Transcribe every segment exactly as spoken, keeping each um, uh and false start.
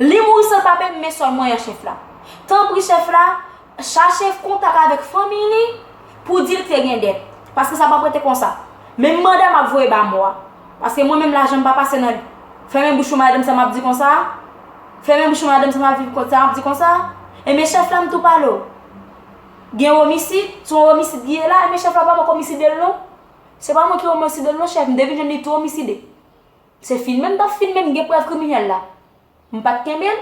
Li mouri san l pa peye m, men sòl mwen an chèf la. Tanpri chèf la, chache kontak avèk fanmi li pou di l te gen dèt. Paske sa p ap rete konsa. Menm manda m ap voye ba mò a. Paske mwen menm lajan m pa pase nan li. Fèmen bouch ou madanm sa m ap di konsa. Fèmen bouch ou madanm sa m ap viv konsa, m ap di konsa. Enben chèf la m tou pale w. Gen omisid, se yon omisid li ye la, enben chèf la pa manke omiside l non. Se pa mwen ki omiside l non chèf, m te vin jwenn li tou omiside. Se filme m t ap filme m gen prèv kriminèl la. M pa t kenbe l.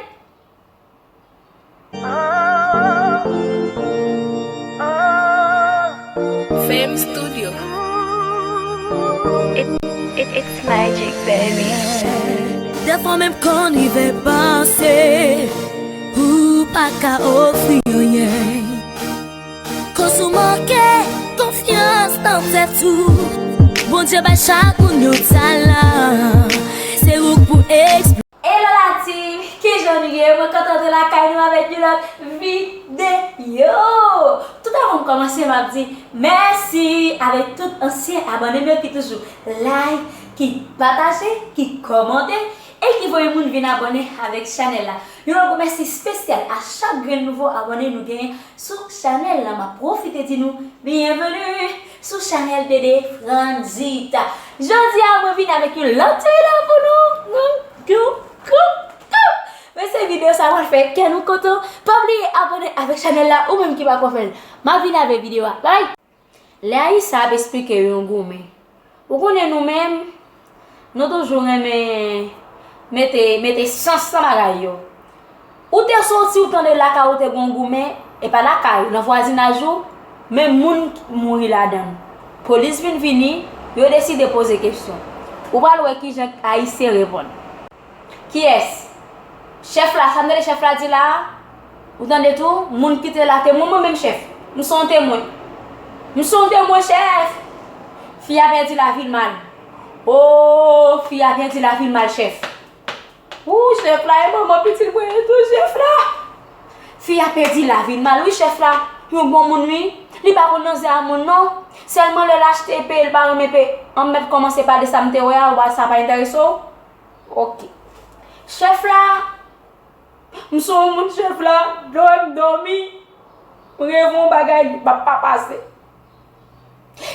Fame Studio. It, it, it's magic, baby. Dèfwa menm konn rive panse ou pa ka ofri anyen. Koz ou manke konfyans nan tèt ou. Bondye bay chak moun yon talan. Se ou k pou eksplike. Hello la team, kijan nou ye? Mwen kontan antre lakay nou avèk yon lòt videyo. Tout avan m kòmanse m ap di mèsi avèk tout ansyen abòne m yo ki toujou like, ki pataje, ki kòmante e ki voye moun vin abòne avèk chanèl la. Yon lòt gwo mèsi espesyal a chak grenn nouvo abòne nou genyen sou chanèl la. M ap pwofite di nou byenveni sou chanèl Dede Franzita. Jodi a mwen vin avèk yon lòt ti videyo pou nou. Kou, kou, kou. Men se videyo sa pral fè kè nou kontan. Pa bliye abòne avèk chanèl la ou menm ki pako fè l. M ap vin avèk videyo a. Bye! Lè Ayisyen ap esplike yo yon goumen, ou konnen nou menm, nou toujou renmen mete, mete sans nan bagay yo. Ou te soti, ou tande lakay ou te gen yon goumen, e pa lakay ou, nan vwazinaj ou, men moun mouri ladan l. Polis vin vini, yo deside poze kesyon. Ou pral wè kijan Ayisyen reponn. Kiyès? Chèf la, sa m tande chèf la di la a? Ou tande tou? Moun ki te la, temwen mwen menm chèf. M se yon temwen. M se yon temwen chèf. Fi a pèdi lavi l mal. Oh, fi a pèdi lavi l mal chèf. Ooh, chèf la, e manman pitit mwen ye tou chèf la. Fi a pèdi lavi l mal wi chèf la. Yon bon moun wi. Li pa konn nan zen a moun non. Sèlman lè l achte peye, l pa renmen peye. An mèt kòmanse pale sa m te wè a, ou pa sa pa enterese w? Ok. Chèf la, m se yon moun chèf la, lè m dòmi, m reve yon bagay, li p ap pa pase.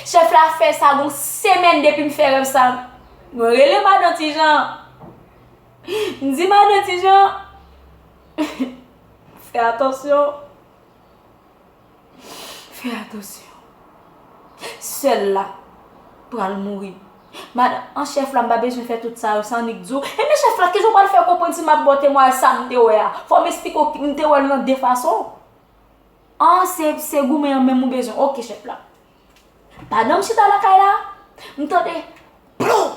Chèf la fè sa gon semèn depi m fè rèv sa. Mwen rele madan Ti Jan. M di madan Ti Jan, fè atansyon. Fè atansyon. Sè l la pral mouri. Madan, an chèf la, m pa bezwen fè tout sa yo, sa annik di w. Ebyen chèf la, kijan w pral fè konprann si m ap ba w temwayaj sa m te wè a? Fò m esplike w, m te wè l nan de fason. An, se, se goumen an menm ou bezwen. Ok, chèf la. Pandan m chita lakay la, m tande plou!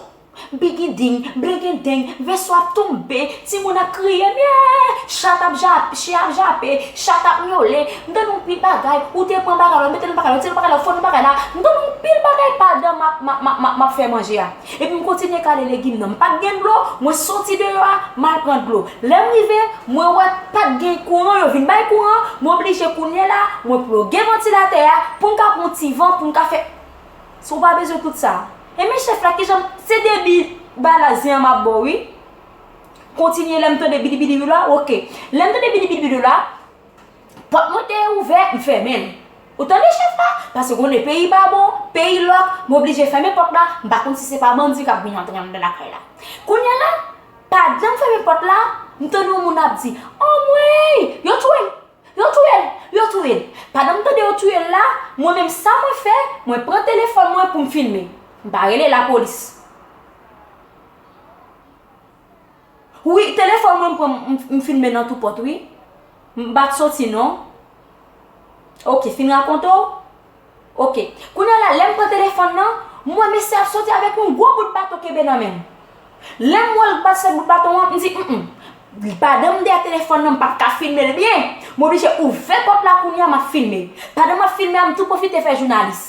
Bigiding, bligideng, vèso ap tonbe, timoun ap kriye, myè! Chat ap jape, chen ap jape, chat ap myole, m tande yon pil bagay, ou te pran bagay la, ou mete nan bagay la, ou tire bagay la, ou fon nan bagay la, m tande yon pil bagay pandan m ap, m ap, m ap, m ap, m ap fè manje a. Epi m kontinye kale legim nan. M pa t gen dlo, mwen soti deyò a, m al pran dlo. Lè m rive, mwen wè pa t gen kouran, yo vin bay kouran, m oblije kounye la, mwen ploge vantilatè a pou m ka pran ti van, pou m ka fè. Si w pa bezwen tout sa. Enben chèf la, kijan m, se debi bala zen an m ap ba w wi. Kontinye lè m tande bidi bidi bidi la, ok. Lè m tande bidi bidi bidi la, pòt mwen te ouvè, m fèmen l. Ou tande chèf la? Paske konnen peyi pa bon, peyi lòk, m oblije fèmen pòt la, m pa konn si se pa bandi k ap vin antre anndan lakay la. Kounye a la, pandan m fèmen pòt la, m tande yon moun ap di, anmwey, yo touye l, yo touye l, yo touye l. Pandan m tande yo touye l la, mwen menm sa mwen fè, mwen pran telefòn mwen pou m filme. M pa rele lapolis. Wi, telefòn mwen m pran m, m filme nan tou pòt wi. M pa t soti non. Ok, fin rakonte w. Ok. Kounye a la, lè m pran telefòn nan, m wè mesye ap soti avèk yon gwo bout baton kenbe nan men l. Lè m wè l bat se bout baton an, m di, mm, mm. Pandan m dèyè telefòn nan, m p ap ka filme l byen. M oblije ouvè pòt la kounye a, m ap filme. Pandan m ap filme a, m tou pwofite fè jounalis.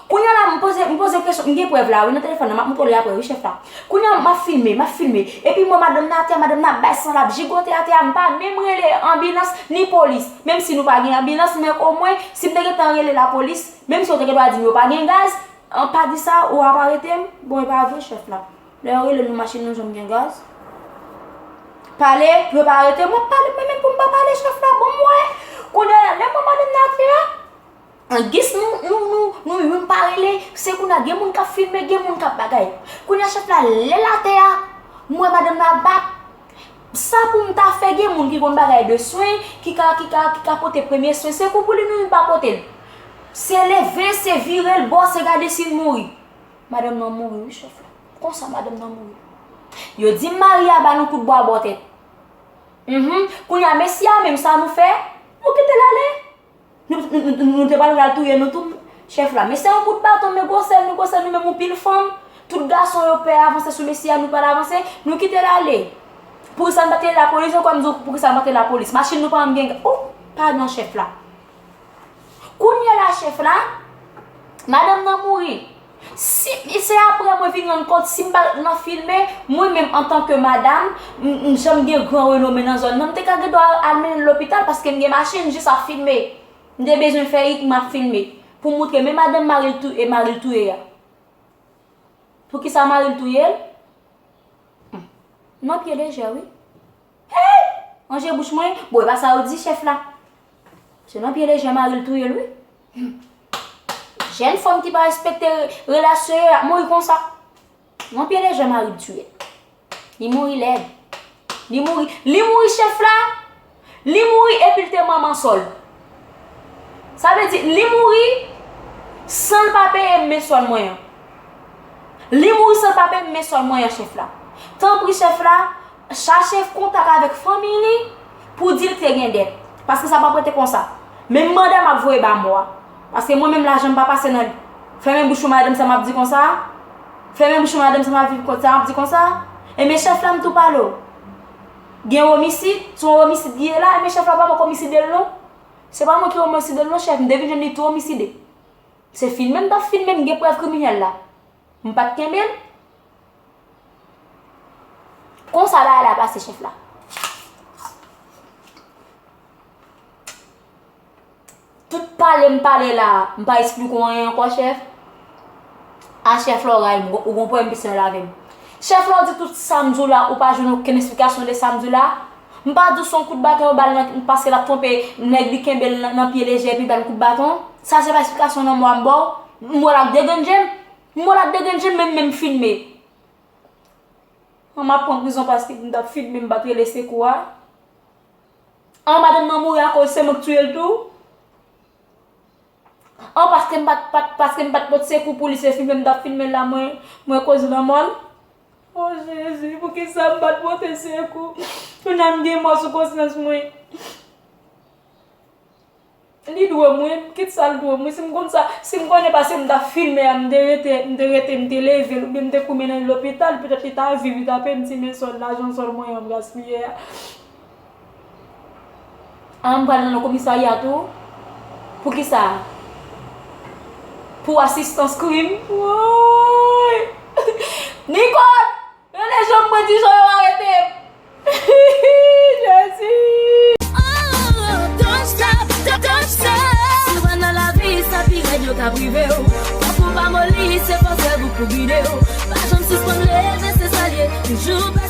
Kounye a la, m poze, m poze kesyon, m gen prèv la wi, nan telefòn nan, m ap montre w li apre wi, chèf la. Kounye a, m ap filme, m ap filme. Epi m wè madanm nan atè a, madanm nan ap bay san, l ap jigote atè a, m pa menm rele anbilans ni polis. Menm si nou pa gen anbilans, men omwen, si m te gentan rele lapolis, menm si yo te gen dwa di m yo pa gen gaz, an pa di sa, ou ap arete m. Bon, e pa vre, chèf la. Lè yo rele nou machin nou janm gen gaz. Pale, pou yo pa arete m, w ap pale, mwen menm pou m pa pale, chèf la, bon, m wè. Kounye a la, lè m wè madanm nan atè a, an gis nou, nou, nou, nou youn pa rele, se kounye a gen moun k ap filme, gen moun k ap bagay. Kounye a, chèf la, lè l atè a, m wè madanm nan ap bat. Sa pou m ta fè, gen moun ki konn bagay de swen, ki ka, ki ka, ki ka pote premye swen, sekou pou li, nou youn pa pote l. Se leve, se vire l bò, se gade si l mouri. Madanm nan mouri, wi, chèf la. Konsa, madanm nan mouri. Yo di m mari a ba l yon kout bwa bò tèt. Mhm. Kounye a, mesye a menm, sa nou fè? Nou kite l ale. Nou, nou, nou, nou te pral al touye nou tou, chèf la. Men se yon kout baton, men gwosè nou, gwosè nou menm yon pil fanm. Tout gason yo pè avanse sou mesye a, nou pa t avanse, nou kite l ale. Poukisa n pa t rele lapolis ankò, m di w poukisa n pa t rele lapolis. Machin nou pa janm gen, oh, padon chèf la. Kounye a la chèf la, madanm nan mouri. Si, se apre mwen vin rann kont, si m pa t nan filme, mwen menm antanke madanm, m, m janm gen gran renome nan zòn nan, m te ka gen dwa al mennen l lopital paske m gen machin, jis ap filme. M te bezwen fè rik, m ap filme. Pou m moutre, men madanm mari l tou, e mari l touye a. Poukisa mari l touye l? Hmm. Nan pye lejè, wi. Hey! Ranje bouch mwen. Bon, e pa sa yo di chèf la. Se nan pye lejè mari l touye l, wi. Hmm. Jèn fanm ki pa respekte re-, relasyon yo, y ap mouri konsa. Nan pye lejè mari l touye l. Li mouri lèd. Li mouri, li mouri chèf la. Li mouri epi l te manman sòl. Sa vle di, li mouri san l pa peye m men sòl mwen an. Li mouri san l pa peye m men sòl mwen an, chèf la. Tanpri, chèf la, chache kontak avèk fanmi li pou di l te gen dèt. Paske sa p ap rete konsa. Menm manda m ap voye ba mò a. Paske mwen menm lajan m pa pase nan li. Fèmen bouch ou madanm sa m ap di konsa. Fèmen bouch ou madanm sa m ap viv konsa, m ap di konsa. Ebyen chèf la m tou pale w. Gen omisid, se yon omisid li ye la, ebyen chèf la pa poko omiside l non. Se pa mwen ki omiside l non chèf, m te vin jwenn li tou omiside. Se filme m t ap filme, m gen prèv kriminèl la. M pa t kenbe l. Konsa bagay la pase chèf la. Tout pale m pale la, m pa esplike w anyen ankò, chèf. A chèf la, w rayi m, ou gon pwoblèm pèsonèl avè m. Chèf la, w di tout sa m di w la, ou pa jwenn okenn esplikasyon de sa m di w la. M pa di w se yon kout baton yo ba l nan, paske l ap twonpe nèg li kenbe l nan, nan pye lejè epi ba l kout baton. Sa se pa esplikasyon nan mwa m ba w. M wè l ak de grenn je m. M wè l ak de grenn je m, men m menm filme. An m ap pran prizon paske m t ap filme, m pa t rele sekou a. An madanm nan mouri akoz se mwen k touye l tou. An paske m pa t, pa t, paske m pa t pote sekou pou li, se filme m t ap filme l la, mwen, mwen koz lanmò l. O Jezi, poukisa m pa t pote sekou? Kounye a m gen mò sou konsyans mwen. Li dwe m wi, kit sa l dwe m wi. Si m konn sa, si m konnen paske m t ap filme a, m te rete, m te rete, m te leve l, oubyen m te kouri mennen l lopital, petèt li ta viv, li ta peye m ti men sòl, lajan sòl mwen an m gaspiye a. A m pral nan komisarya tou. Poukisa? Pou asistans krim. Woy! Nicole! Rele Jean, mwen di Jean yo arete m. Jezi! Oh, don't stop, don't, don't stop. Si w nan lavi, sa pi rèd yo ka prive w. Fòk ou pa moli, se fòs rèv ou pou gide w. Pa janm sispann reve, se sa l ye. Toujou pa